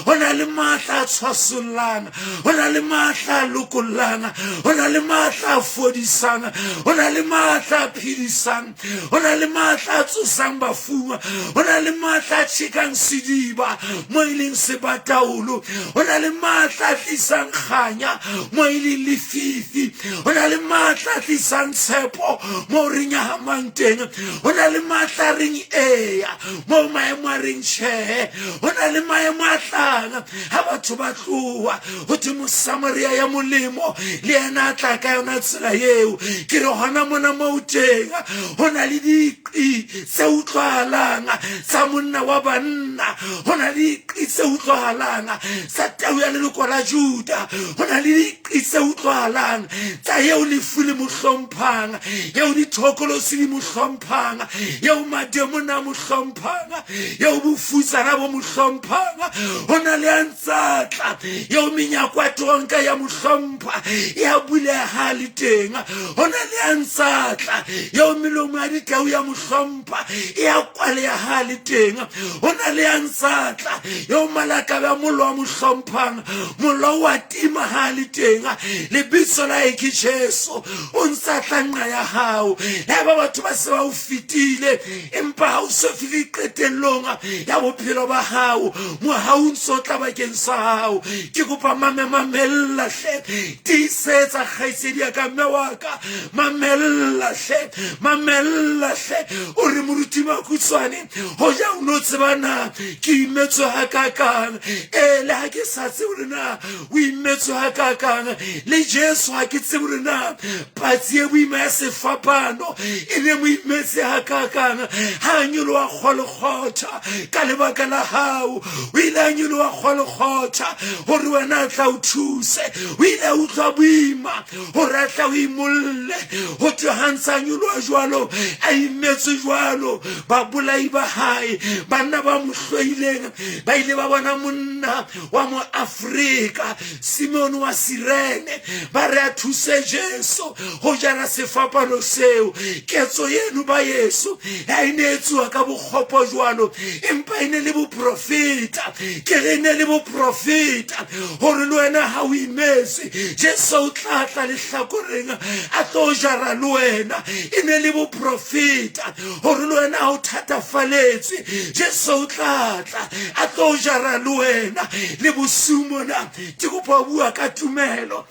Ho na le matla a tshwasollang, ho na le matla a lokollang, ho na le matla a fodisang, ho na le matla a phedisang, ho na le matla a tsosang bafung, ho na le matla a tjhekang sediba mo e leng sebataolo, ho na le matla a tlisang kganya mo e leng lefifi, ho na le matla a tlisang tshepo mo re nyahamang teng, ho na le matla a reng eya mo maemo a reng tjhehe, ho na le maemo a tlang ha batho ba tloha go thwe Mosamaria ya molemo le yena a tla ka yona tsela eo. Ke re gona mona mo teng go na le diqi tse utlwagalang tsa monna wa banna, go na le diqi tse utlwagalang tsa tau ya leloko la Juda, go na le diqi tse utlwagalang tsa eo lefu le mo hlomphang, eo dithokolosi di mo hlomphang, eo mademona a mo hlomphang, eo bofutsana bo mo hlomphang. Go na le a ntsatla eo menyako ya teronka ya mo hlompha ya bulega le teng. Go na le a ntsatla eo melomo ya ditau ya mo hlompha ya kwaleha le teng. Go na le a ntsatla eo malakabe a mollo a mo hlomphang, mollo wa tima ha le teng. Lebitso la e ke Jesu. O ntsatla nqa ya gago le ba batho ba se ba o fetile, empa ha o so fihle qetellong ya bophelo ba gago, mohau o ntse o tla bakeng sa gago. Ke kopa mame, mamella hle, tiisetsa kgaitsedi ya ka, mme wa ka, mamella hle, mamella hle. O re moruti Makhutshwane, hoja o no tseba na ke imetswe hakakang. Ee, le ha ke sa tsebe hore na o imetswe hakakang, le Jesu ha ke tsebe hore na patsi e boima ya sefapano e ne mo imetse hakakang. Ha a nyoloha Golgotha ka lebaka la hao, o ile a nyoloha Golgotha gore wena a tla o thuse. O ile a utlwa boima gore a tla o imolle. Go thwe ga ntse a nyoloha jwalo, a imetswe jwalo, babolai ba hae, banna ba mo hloileng, ba ile ba bona monna wa Moafrika, Simone wa Sirene, ba re a thuse Jesu go jara sefapano seo. Ketso eno ba Yesu ha e ne e etsuwa ka bokgopo jwalo, empa e ne le boprofeta. Ke re e ne le boprofeta gore le wena ha o imetswe, Jesu o tla tla lehlakoreng a tlo jara le wena. E ne le boprofeta gore le wena ha o thatafaletswe, Jesu o tla tla a tlo jara le wena. Le bosiu mona ke kopa ho bua ka tumelo.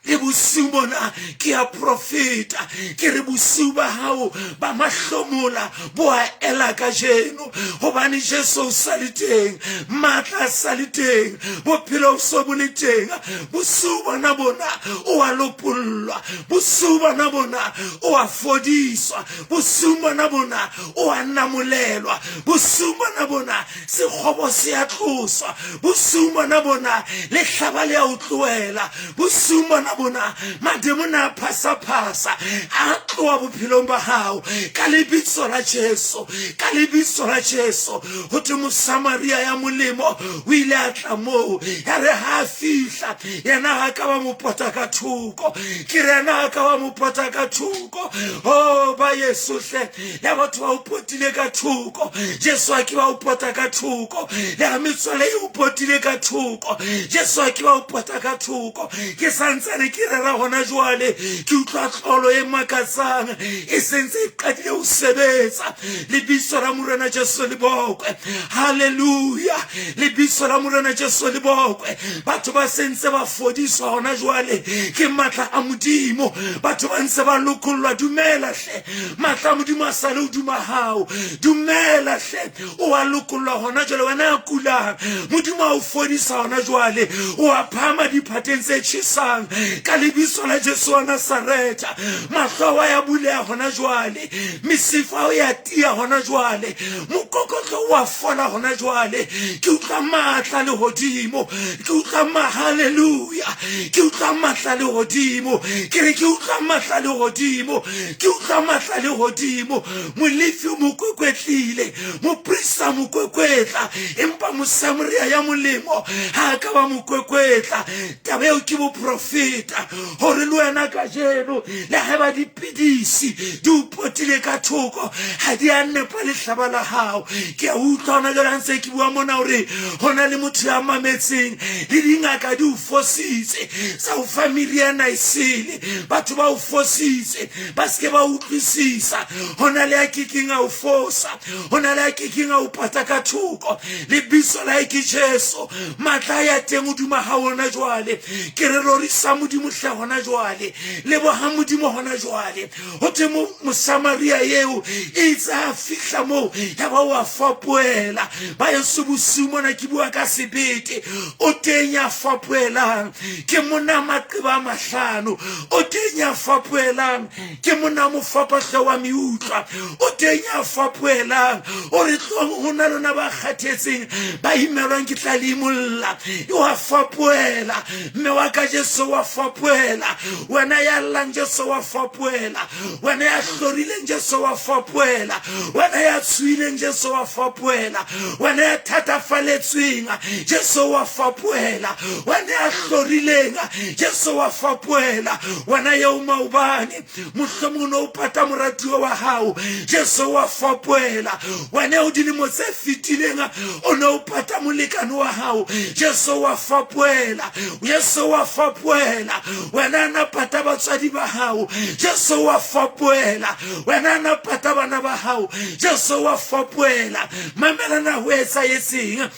Le bosiu bona ke a profeta, ke re bosiu ba hao ba mahlomola bo a ela kajeno, gobane Jesu o sa le teng, maatla a sa le teng, bophelo bo so bo le teng. Bosiu bona bona o a lopollwa, bosiu bona bona o a fodiswa, bosiu bona bona o a namolelwa, bosiu bona bona Sekgobo se a tloswa bosiung bona bona, lehlaba le a o tlohela bosiung bona bona, mademona a phasaphasa a tloa bophelong ba gago ka lebitso la Jesu, ka lebitso la Jesu. Go thwe Mosamaria ya molemo o ile a tla moo, ya re ga a fihla yena ga ka ba mo pota ka thoko, ke re yena ga ka ba mo pota ka thoko. O ba Yesu hle, ya batho ba o potile ka thoko, Jesu a ke ba o pota ka thoko, le ga metswale e o potile ka thoko, Jesu a ke ba o pota ka thoko. Ke santsane ke rera gona jwale, ke utlwa tlolo e makatsang e sentse e qadile ho sebetsa. Lebitso la Morena Jesu le bokwe, haleluya! Lebitso la Morena Jesu le bokwe. Batho ba sentse ba fodiswa gona jwale ke matla a Modimo, batho ba ntse ba lokollwa. Dumela hle, Matla a Modimo a sa le hodima gago. Dumela hle, o a lokollwa gona jwale. Wena ya kulang, Modimo a o fodisa gona jwale. O a phama diphateng tse tjhesang ka lebitso la Jesu wa Nasaretha. Mahlo a ya buleha gona jwale, mesifa o ya tia gona jwale, mokokotlo o a fola gona jwale. Ke utlwa matla lehodimo, ke utlwa mahaleluya, ke utlwa matla lehodimo, ke re ke utlwa matla lehodimo. Ke utlwa matla legodimo. Molefi o mo kwekwetlile, moprista mo kwekwetla, empa Mosamaria ya molemo ga a ka ba mo kwekwetla. Taba eo ke boprofeta gore le wena kajeno, le ge ba dipidisi di o potile ka thoko, ga di a nepa lehlaba la gago. Ke a utlwa gona jale ga ntse ke bua mona gore go na le motho ya mametseng, le dingaka di o fositse, tsa o fa meriana e sele. Batho ba o fositse, ba se ke ba utlwisisa. Go na le a kekeng a o fosa, go na le a kekeng a o pata ka thoko. Lebitso la ke Jesu. Matla a ya teng hodima ga ona jwale. Ke re rorisa Modimo hle gona jwale, leboga Modimo gona jwale. Go thwe Mosamaria eo e itse a fihla moo ya ba o a fapoela. Ba eso bosiu mona ke bua ka sebete, o teng ya fapoelang ke mona maqeba a mahlano, o teng ya fapoelang ke mona mofapahle wa meutlwa, o teng ya fapoelang o re tlong ho na lona ba kgathetseng ba imelwang ke tla le imolla. Wa fapoela mme wa ka Jesu, wa fapoela wena ya llang Jesu, wa fapoela wena ya hlorileng Jesu, wa fapoela wena ya tshoileng Jesu, wa fapoela wena ya thatafaletsweng Jesu, wa fapoela wena ya hlorileng Jesu, wa fapoela wena eo maobane mohlomong o ne o pata moratuwa wa gago Jesu, wa fapoela wena eo dilemo tse fetileng o ne o pata molekane wa gago Jesu, wa fapoela Jesu, wa fapoela wena na pata batswadi ba gago Jesu, wa fapoela wena na pata bana ba gago Jesu, wa fapoela. Mamela na ho etsahetseng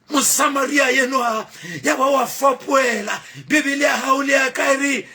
Mosamaria enwa ya ba wa fapoela. Bibele ya gago le ya ka e re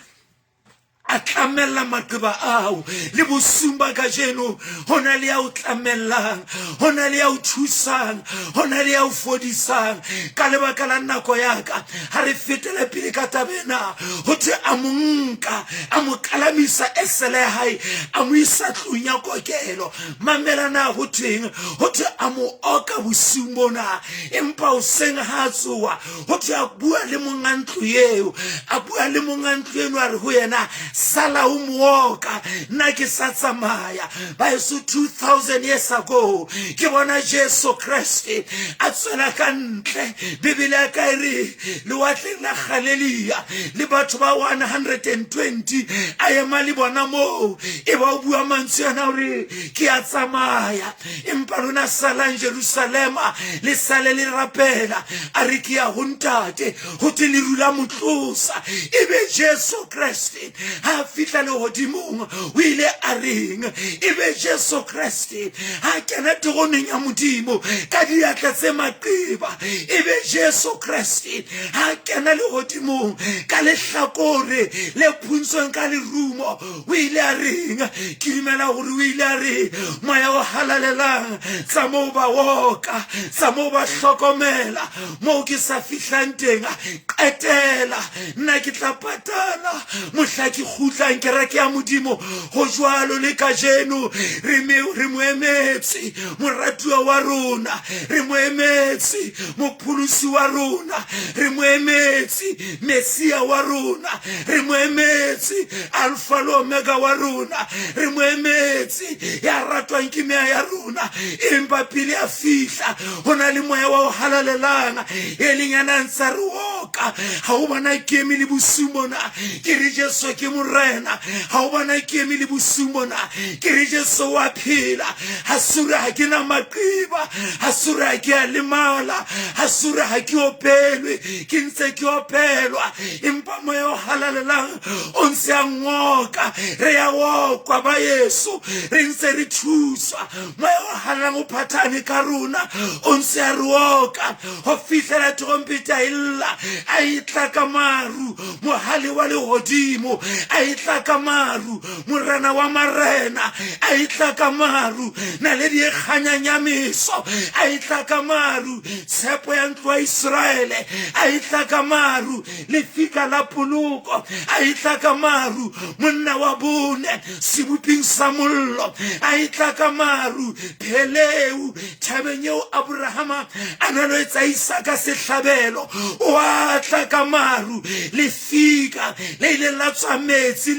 a tlamella maqeba ao. Le bosiung ba kajeno go na le ya o tlamellang, go na le ya o thusang, go na le ya o fodisang. Ka lebaka la nako ya ka, ga re fetele pele ka taba ena. Go thwe a mo nka, a mo kalamisa esele ya hae, a mo isa tlung ya kokelo. Mamela na go thweng. Go thwe a mo oka bosiung bona, empa hoseng ha a tsoa, go thwe a bua le monga ntlo eo, a bua le monga ntlo eno, a re ho yena, sala o mooka, nna ke sa tsamaya. Baeso, 2000 years ago ke bona Jesu Kriste a tswela ka ntle. Bibele ya ka e re lewatleng la Galelia le batho ba 120, a ema le bona moo, e ba o bua mantswe ana gore ke a tsamaya, empa lona salang Jerusalema, le sale le rapela. A re ke ya go Ntate, go thwe leru la mo tlosa. E be Jesu Kriste Ha a fihla lehodimong o ile a reng? E be Jesu Kriste ha a kena teroneng ya Modimo ka diatla tse maqeba. E be Jesu Kriste ha a kena lehodimong ka lehlakore le phuntsweng ka lerumo. O ile a reng? Ke dumela gore o ile a re, Moya o Halalelang, tsa moo ba oka, tsa moo ba hlokomela, moo ke sa fihlang teng, qetela, nna ke tla patala mohla ke kgutlang. Kereke ya Modimo, go jwalo le kajeno, re me, re mo emetse, moratuwa wa rona, re mo emetse, mopholosi wa rona, re mo emetse, Mesia wa rona, re mo emetse, Alfa le Omega wa rona, re mo emetse, ya ratwang ke meya ya rona. Empa pele a fihla, go na le Moya wa o Halalelang, e leng ya na ntsa re oka. Ga o bona ke eme le bosiu mona, ke re Jesu ke Morena. Ga o bona ke eme le bosiu mona, ke re Jesu wa phela. Ga sure ga ke na maqeba, ga sure ga ke a lemala, ga sure ga ke opelwe, ke ntse ke opelwa, empa Moya o Halalelang o ntse a ngoka. Re ya okwa ba Yesu, re ntse re thuswa. Moya o Halalelang o phathane ka rona, o ntse a re oka go fihlela trompeta e lla, a e tla ka maru, mohale wa legodimo, a e tla ka maru, Morena wa marena, a e tla ka maru, naledi e kganyang ya meso, a e tla ka maru, tshepo ya ntlo ya Israele, a e tla ka maru, lefika la poloko, a e tla ka maru, monna wa bone seboping sa mollo, a e tla ka maru, pheleu thabeng eo Abrahama a na lo etsa Isaka sehlabelo, o a tla ka maru, lefika le ileng la tswa metsi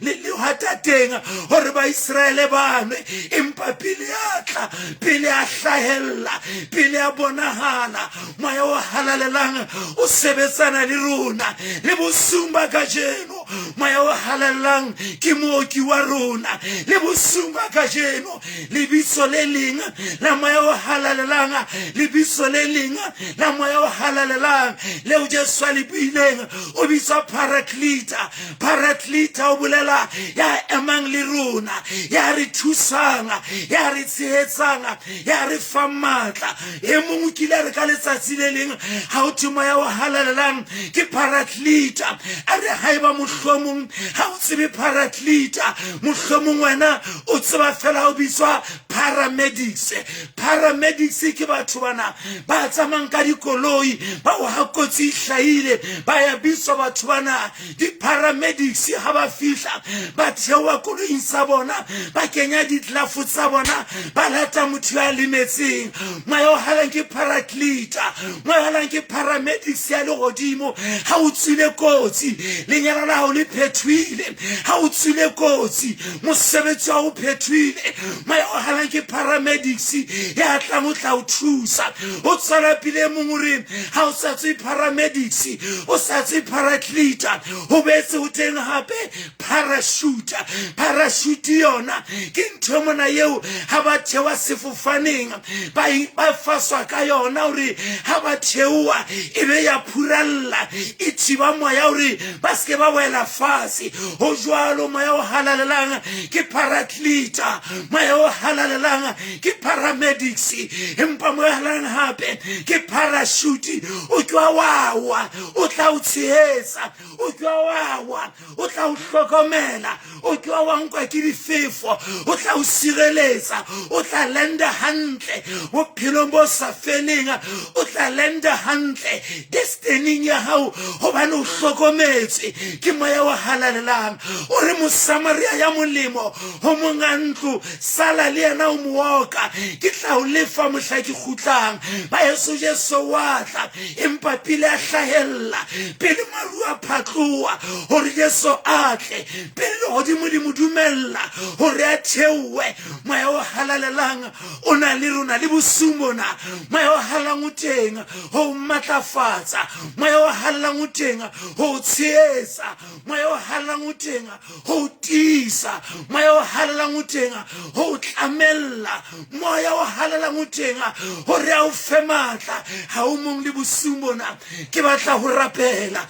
lehwatateng gore Baiseraele ba nwe, empa pele a tla, pele a hlahella, pele a bonagala, Moya o Halalelang o sebetsana le rona le bosung ba kajeno. Moya o Halalelang ke mooki wa rona le bosung ba kajeno. Lebitso le leng la Moya o Halalelang, lebitso le leng la Moya o Halalelang leo Jesu a le buileng, o bitswa Paracleta. Paracleta o bolela ya emang le rona, ya re thusang, ya re tshehetsang, ya re fang matla. E mong o kile a re ka letsatsi le leng, ha o thwe Moya o Halalelang ke Paracleta, a re haeba mohlomong ha o tsebe Paracleta, mohlomong wena o tseba fela o bitswa paramedics. Paramedics ke batho bana ba tsamayang ka dikoloi, bao ha kotsi e hlahile ba ya bitswa batho bana di-paramedics. Ha ba fihla ba theoha koloing tsa bona, ba kenya ditlelafo tsa bona, ba lata motho ya lemetseng. Moya o Halalelang ke Paracleta, Moya o Halalelang ke paramedics ya legodimo. Ha o tswile kotsi, lenyalo la gago le phethwile. Ha o tswile kotsi, mosebetsi wa o phethwile. Moya o Halalelang ke paramedics ya tlang o tla o thusa. O tswela pele e mongwe o re ha o sa tswe paramedics, o sa tswe Paracleta, ho boetse ho teng hape parachute. Parachute yona ke ntho mona eo ha ba theoha sefofaneng ba ba faswa ka yona, hore ha ba theoha e be ya phuralla, e thiba moya hore ba se ke ba wela fatshe. Ho jwalo Moya o Halalelang ke Paracleta, Moya o Halalelang ke paramedics, empa Moya o Halalelang hape ke parachute. O tloha wa wa, o tla o tshehetsa. O tloha wa wa, o tla o hlokomela. O tloha wa nkwa ke difefo, o tla o sireletsa. O tla lenda hantle bophelong bo sa feleng, o tla lenda hantle destining ya hao, gobane o hlokometswe ke Moya o Halalelang. O re Mosamaria ya molemo ho monga ntlo, sala le yena o mo oka, ke tla o lefa mohla ke kgutlang. Baheso, Jesu wa tla, empa pele a hlahella, pele maru a phatloha gore Jesu a tle, pele legodimo le mo dumella gore a theowe, Moya o Halalelang o na le rona le bosiu mona. Moya o Halalelang o teng ho o matlafatsa, Moya o Halalelang o teng ho o tshehetsa, Moya o Halalelang o teng ho o tiisa, Moya o Halalelang o teng ho o tlamella, Moya o Halalelang o teng hore a o fe matla. Ha o mong le bosiu mona, ke batla ho rapela.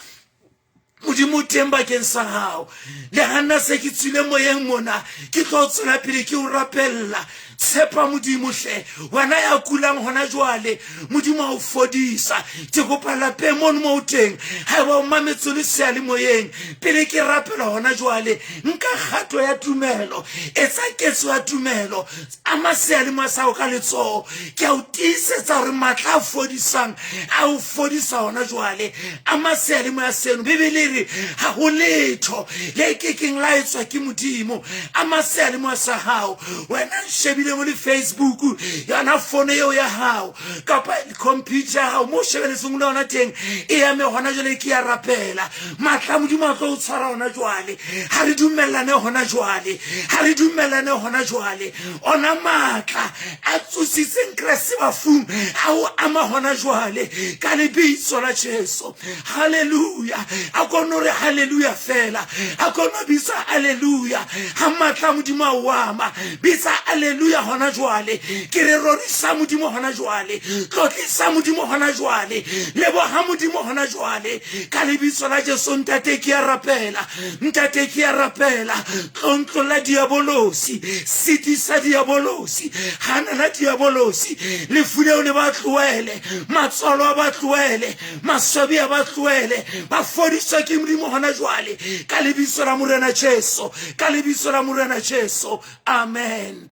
Modimo o teng bakeng sa gago. Le ga nna se ke tswile moyeng mona, ke tlo tswela pele ke o rapella. Tshepa Modimo hle. Wena ya kulang hona jwale, Modimo a o fodisa. Ke kopa lapeng mono mo o teng, haeba o mametse o le seyalemoyeng, pele ke rapela hona jwale, nka kgato ya tumelo, etsa ketso ya tumelo, Ama seyalemoya sa gago ka letsogo. Ke a o tiisetsa gore maatla a fodisang a o fodisa gona jwale. Ama seyalemoya seno. Bibele e re ga go letho le ke keng la etswa ke Modimo. Ama seyalemoya sa gago. Wena nšebileng o le Facebook, yona fono eo ya gago kapa computer ya gago mo o shebeletseng o le yona teng, e ame gona jwale. Ke ya rapela. Maatla a Modimo a tlo o tshwara gona jwale. Ga re dumelane gona jwale, ga re dumelane gona jwale. Ona maatla a tsositseng Kreste bafung a o ama gona jwale ka lebitso la Jesu. Halleluja! A kono re halleluja fela, a kono bitsa halleluja ga maatla a Modimo a o ama. Bitsa halleluja gona jwale. Ke re rorisa Modimo gona jwale, tlotlisa Modimo gona jwale, leboga Modimo gona jwale ka lebitso la Jesu. Ntate, ke a rapela. Ntate, ke a rapela. Tlontlolla diabolosi, sitisa diabolosi, ganela diabolosi. Lefu leo le ba tloele, matswalo a ba tloele, maswabi a ba tloele. Ba fodiswa ke Modimo gona jwale ka lebitso la Morena Jesu, ka lebitso la Morena Jesu. Amen.